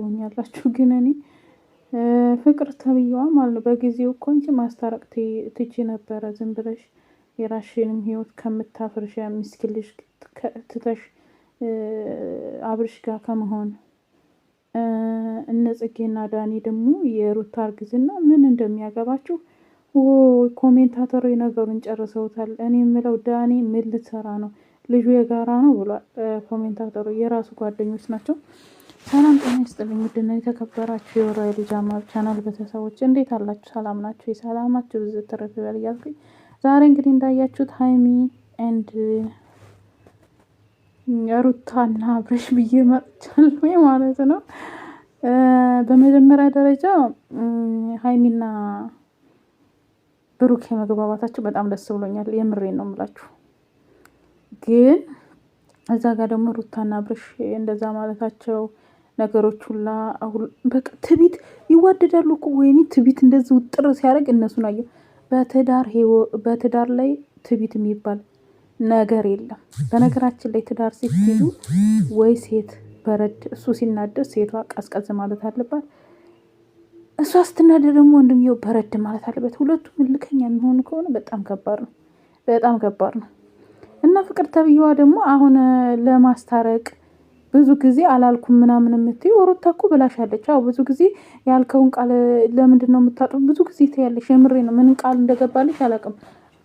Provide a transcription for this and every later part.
ትሆኛላችሁ። ግን እኔ ፍቅር ተብዬዋ ማለት ነው በጊዜው እኮ እንጂ ማስታረቅ ትቺ ነበረ። ዝም ብለሽ የራሽንም ህይወት ከምታፍርሽ ምስኪን ልጅ ትተሽ አብርሽ ጋር ከመሆን፣ እነ ጽጌና ዳኒ ደግሞ የሩታ እርግዝና ምን እንደሚያገባችሁ commentator ኡ ነገሩን ጨርሰውታል። እኔ የምለው ዳኒ ምን ልትሰራ ነው? ልጁ የጋራ ነው ብሏል commentator ኡ። የራሱ ጓደኞች ናቸው። ሰላም ጤና ይስጥልኝ። ውድና የተከበራችሁ የወራዊ ልጅ አማር ቻናል ቤተሰቦች እንዴት አላችሁ? ሰላም ናችሁ? የሰላማችሁ ብዙ ትርፍ ይበል እያልኩኝ ዛሬ እንግዲህ እንዳያችሁት ሀይሚ and ሩታና አብረሽ ብዬ መጥቻለሁ ማለት ነው። በመጀመሪያ ደረጃ ሀይሚና ብሩክ የመግባባታቸው በጣም ደስ ብሎኛል። የምሬን ነው የምላችሁ። ግን እዛ ጋር ደግሞ ሩታና አብርሽ እንደዛ ማለታቸው ነገሮች ሁላ አሁን በቃ ትቢት ይዋደዳሉ እኮ ወይኔ፣ ትቢት እንደዚህ ውጥር ሲያደርግ እነሱን አየሁ። በትዳር ላይ ትቢት የሚባል ነገር የለም። በነገራችን ላይ ትዳር ስትይዙ ወይ ሴት በረድ፣ እሱ ሲናደድ ሴቷ ቀዝቀዝ ማለት አለባት። እሷ ስትናደድ ደግሞ ወንድምየው በረድ ማለት አለበት። ሁለቱም እልከኛ የሚሆኑ ከሆነ በጣም ከባድ ነው፣ በጣም ከባድ ነው። እና ፍቅር ተብዬዋ ደግሞ አሁን ለማስታረቅ ብዙ ጊዜ አላልኩም ምናምን የምትይው ሩታ እኮ ብላሻለች። አዎ ብዙ ጊዜ ያልከውን ቃል ለምንድን ነው የምታጡ? ብዙ ጊዜ ትያለሽ። የምሬ ነው። ምን ቃል እንደገባልሽ አላውቅም።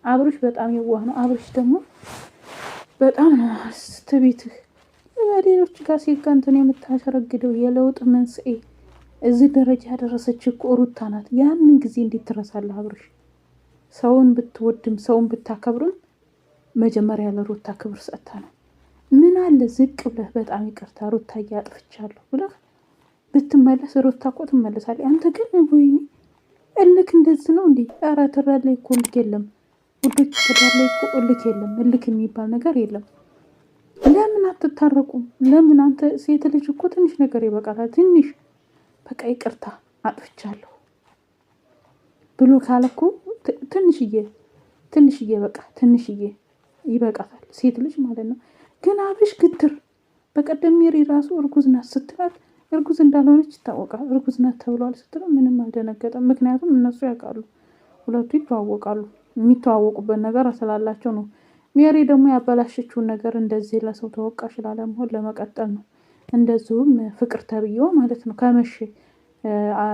አብርሽ በጣም የዋህ ነው። አብርሽ ደግሞ በጣም ነው ትቢትህ በሌሎች ጋር ሴት ጋር እንትን የምታሸረግደው የለውጥ መንስኤ እዚህ ደረጃ ያደረሰች እኮ ሩታ ናት። ያንን ጊዜ እንዴት ትረሳለህ አብርሽ? ሰውን ብትወድም ሰውን ብታከብርም መጀመሪያ ለሩታ ክብር ሰጥታ ነው። ምን አለ ዝቅ ብለህ በጣም ይቅርታ ሩታ አጥፍቻለሁ ብለህ ብትመለስ ሩታ እኮ ትመለሳለች። አንተ ግን ወይኔ እልክ እንደዚህ ነው እንዴ? ኧረ ትዳር ላይ እኮ እልክ የለም ውዶች፣ ትዳር ላይ እኮ እልክ የለም። እልክ የሚባል ነገር የለም። ለምን አትታረቁም? ለምን አንተ ሴት ልጅ እኮ ትንሽ ነገር ይበቃታል። ትንሽ በቃ ይቅርታ አጥፍቻለሁ ብሎ ካለ እኮ ትንሽዬ ትንሽዬ በቃ ትንሽዬ ይበቃታል፣ ሴት ልጅ ማለት ነው። ግን አብርሽ ግትር። በቀደም ሜሪ ራሱ እርጉዝ ናት ስትላት እርጉዝ እንዳልሆነች ይታወቃል። እርጉዝ ናት ተብሏል ስትለው ምንም አልደነገጠም። ምክንያቱም እነሱ ያውቃሉ፣ ሁለቱ ይተዋወቃሉ። የሚተዋወቁበት ነገር ስላላቸው ነው። ሜሪ ደግሞ ያበላሸችውን ነገር እንደዚህ ለሰው ተወቃሽ ላለመሆን ለመቀጠል ነው። እንደዚሁም ፍቅር ተብዬው ማለት ነው። ከመቼ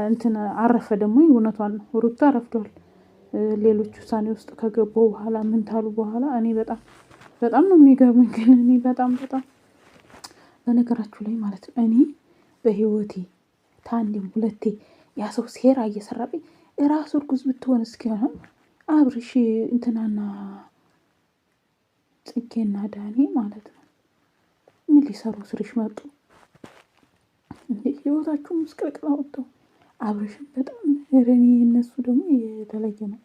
እንትን አረፈ ደግሞ እውነቷን ነው። ሩታ አረፍዷል። ሌሎች ውሳኔ ውስጥ ከገቡ በኋላ ምን ታሉ በኋላ እኔ በጣም በጣም ነው የሚገርመኝ። ግን እኔ በጣም በጣም በነገራችሁ ላይ ማለት ነው እኔ በህይወቴ ታንዴም ሁለቴ ያ ሰው ሴራ እየሰራብኝ እራሱ እርጉዝ ብትሆን እስኪሆንም አብርሽ እንትናና ጽጌና ዳኔ ማለት ነው ምን ሊሰሩ ስርሽ መጡ? ህይወታችሁ ምስቅልቅል አወጣው። አብርሽም በጣም ረኔ እነሱ ደግሞ የተለየ ነው።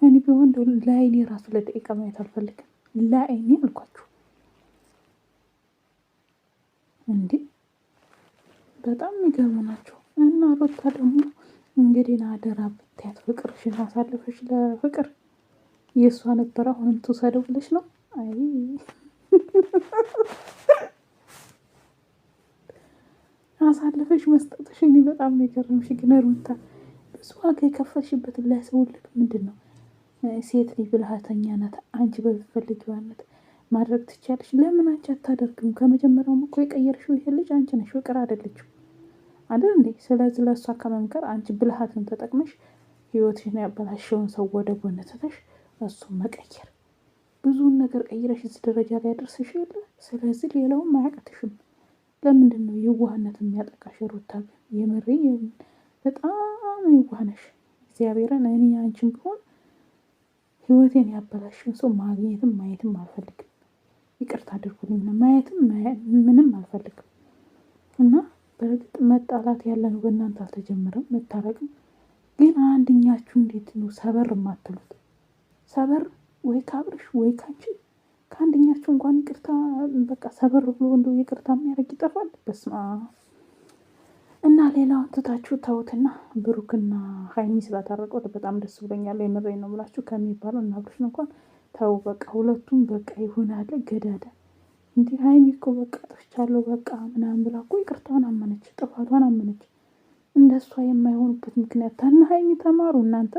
እኔ ቢሆን ለአይኔ ራሱ ለደቂቃ ማየት አልፈልግም። ለአይኔ አልኳችሁ እንዴ በጣም የሚገርሙ ናቸው። እና ሩታ ደግሞ እንግዲህ አደራ ብትያት ፍቅርሽን አሳልፈሽ ለፍቅር የእሷ ነበረ አሁንም ትውሰደው ብለሽ ነው። አይ አሳልፈሽ መስጠትሽ እኔ በጣም ነው የገረምሽ። ግን ሩታ ብዙ ዋጋ የከፈልሽበት ለሰው ልክ ምንድን ነው? ሴት ልጅ ብልሃተኛ ናት። አንቺ በምትፈልጊው አይነት ማድረግ ትቻለሽ። ለምን አንቺ አታደርግም? ከመጀመሪያውም እኮ የቀየርሽው ይሄ ልጅ አንቺ ነሽ፣ ፍቅር አይደለችም አይደል እንዴ? ስለዚህ ለእሷ ከመምከር አንቺ ብልሃትን ተጠቅመሽ ህይወትሽን ያበላሸውን ሰው ወደ ጎን ትተሽ እሱን መቀየር፣ ብዙውን ነገር ቀይረሽ እዚህ ደረጃ ላይ ያደርስሽ የለ። ስለዚህ ሌላውም አያቅትሽም። ለምንድን ነው የዋህነት የሚያጠቃሽ? ሩታ ግን የምሬ በጣም የዋህ ነሽ። እግዚአብሔርን እኔ አንቺን ቢሆን ህይወቴን ያበላሽን ሰው ማግኘትም ማየትም አልፈልግም። ይቅርታ አድርጉልኝ፣ ማየትም ምንም አልፈልግም። እና በእርግጥ መጣላት ያለ ነው በእናንተ አልተጀመረም፣ መታረቅም ግን አንድኛችሁ እንዴት ነው ሰበር የማትሉት? ሰበር ወይ ካብርሽ ወይ ካንቺ ከአንደኛችሁ እንኳን ይቅርታ በቃ ሰበር ብሎ እንደው ይቅርታ የሚያደርግ ይጠፋል። በስመ አብ። እና ሌላውን ትታችሁ ተውትና ብሩክና ሀይሚ ስላታረቁት በጣም ደስ ብሎኛል። የምሬን ነው ብላችሁ ከሚባለው እና አብርሽን እንኳን ተው በቃ ሁለቱም በቃ ይሆናል ገዳዳ እንዲህ ሀይሚ እኮ በቃ አጥፍቻለሁ በቃ ምናምን ብላ እኮ ይቅርታዋን አመነች፣ ጥፋቷን አመነች። እንደሷ የማይሆኑበት ምክንያት ተና ሀይሚ ተማሩ እናንተ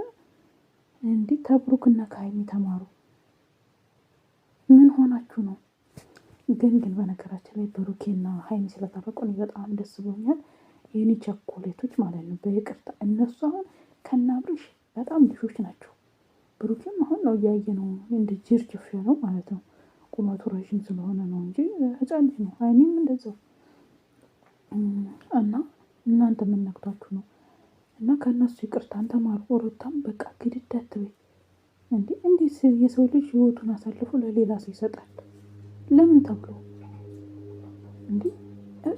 እንዲህ ተብሩክና ከሀይሚ ተማሩ። ምን ሆናችሁ ነው? ግን ግን በነገራችን ላይ ብሩኬና ሀይሚ ስለታረቁ እኔ በጣም ደስ ብሎኛል። የኔ ቸኮሌቶች ማለት ነው። በይቅርታ እነሱ አሁን ከናብርሽ በጣም ልጆች ናቸው። ብሩኬም አሁን ነው እያየ ነው እንደ ጅርጅፍ ነው ማለት ነው። ቁመቱ ረዥም ስለሆነ ነው እንጂ ህፃን ልጅ ነው። ሀይሚም እንደዛው እና እናንተ የምነግቷችሁ ነው እና ከእነሱ ይቅርታን ተማሩ። ሩታም በቃ ግድድ አትበይ እንዴ! እንዴት የሰው ልጅ ህይወቱን አሳልፎ ለሌላ ሰው ይሰጣል? ለምን ተብሎ እንዴ?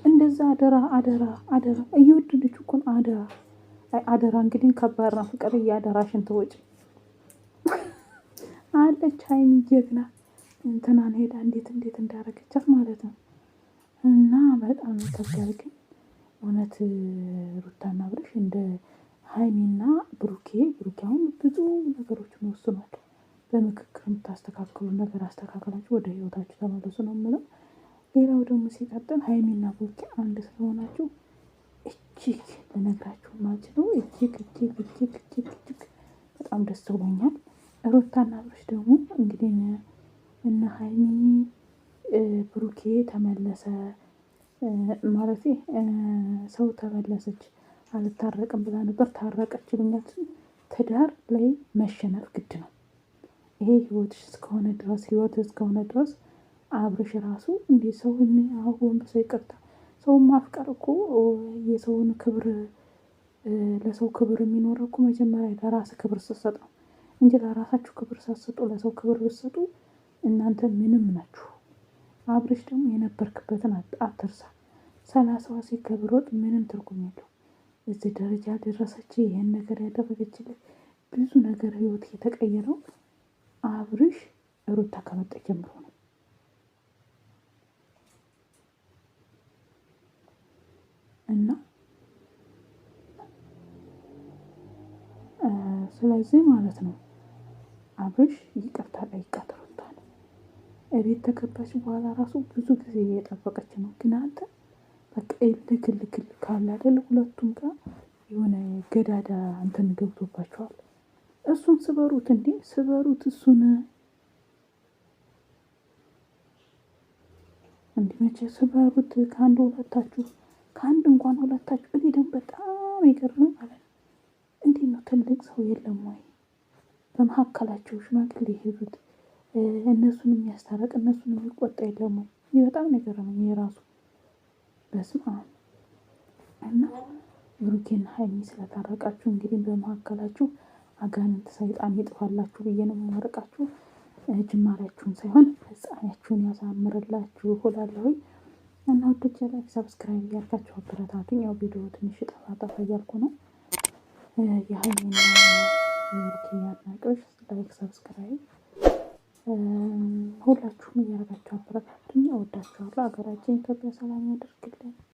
እንደዛ አደራ አደራ አደራ እየወደደች እኮ ነው። አደራ አደራ እንግዲህ ከባድ ነው ፍቅር። እያደራሽን ትወጪ አለች ሀይሚ ጀግና እንትናን ሄዳ እንዴት እንዴት እንዳረገቻት ማለት ነው። እና በጣም ይከብዳል ግን እውነት ሩታና አብርሽ እንደ ሀይሚና ብሩኬ ብሩኬ አሁን ብዙ ነገሮችን ወስኗል። በምክክር የምታስተካክሉ ነገር አስተካክላችሁ ወደ ህይወታችሁ ተመለሱ ነው የምለው። ሌላው ደግሞ ሲቀጥል ሀይሚና ብሩኬ አንድ ስለሆናችሁ እጅግ ልነግራችሁ ማልችለው እጅግ እጅግ እጅግ እጅግ እጅግ በጣም ደስ ብሎኛል። ሩታና አብርሽ ደግሞ እንግዲህ እነ ሀይሚ ብሩኬ ተመለሰ ማለት ሰው ተመለሰች አልታረቅም ብላ ነበር፣ ታረቀች ይሉኛል። ትዳር ላይ መሸነፍ ግድ ነው። ይሄ ህይወትሽ እስከሆነ ድረስ ህይወት እስከሆነ ድረስ አብርሽ ራሱ እንዴ ሰው አሁን በሰው ይቅርታ ሰውን ማፍቀር እኮ የሰውን ክብር ለሰው ክብር የሚኖረው እኮ መጀመሪያ ለራስ ክብር ስትሰጥ ነው እንጂ ለራሳችሁ ክብር ሳትሰጡ ለሰው ክብር ብትሰጡ እናንተ ምንም ናችሁ። አብርሽ ደግሞ የነበርክበትን አትርሳ። 30ዋ ሴት ከብሮጥ ምንም ትርጉም የለው። እዚህ ደረጃ ደረሰች፣ ይህን ነገር ያደረገችልህ ብዙ ነገር ህይወት የተቀየረው አብርሽ ሩታ ከመጣ ጀምሮ ነው። እና ስለዚህ ማለት ነው አብርሽ ይቅርታ ጠይቃት ሩታን። እቤት ተገባች በኋላ ራሱ ብዙ ጊዜ እየጠበቀች ነው። ግን አንተ በቃ እልክ እልክ እልክ አለ አይደል? ሁለቱም ጋር የሆነ ገዳዳ እንትን ገብቶባቸዋል። እሱን ስበሩት እንዴ ስበሩት፣ እሱን እንዲ መቼ ስበሩት። ከአንድ ሁለታችሁ ከአንድ እንኳን ሁለታችሁ። እኔ ደግሞ በጣም የገረመኝ ማለት ነው እንዴት ነው ትልቅ ሰው የለም ወይ በመካከላቸው ሽማግሌ የሄዱት እነሱን የሚያስታረቅ እነሱን የሚቆጣ የለም ወይ? ይህ በጣም ነው የገረመኝ የራሱ በስመ አብ። እና ብሩኬና ሀይሚ ስለታረቃችሁ እንግዲህ በመካከላችሁ አጋንንት ሰይጣን ይጥፋላችሁ ብዬ ነው የምመርቃችሁ። ጅማሬያችሁን ሳይሆን ፍጻሜያችሁን ያሳምርላችሁ እላለሁኝ። እና ውዶቼ like subscribe እያልካችሁ አበረታቱኝ። ያው ቪዲዮ ትንሽ ጠፋ ጠፋ እያልኩ ነው። የሀይሚና የብሩኬ አድናቂዎች like subscribe ሁላችሁም እያደረጋችሁ አበረታቱኝ። እወዳችኋለሁ። ሀገራችን ኢትዮጵያ ሰላም ያደርግልን።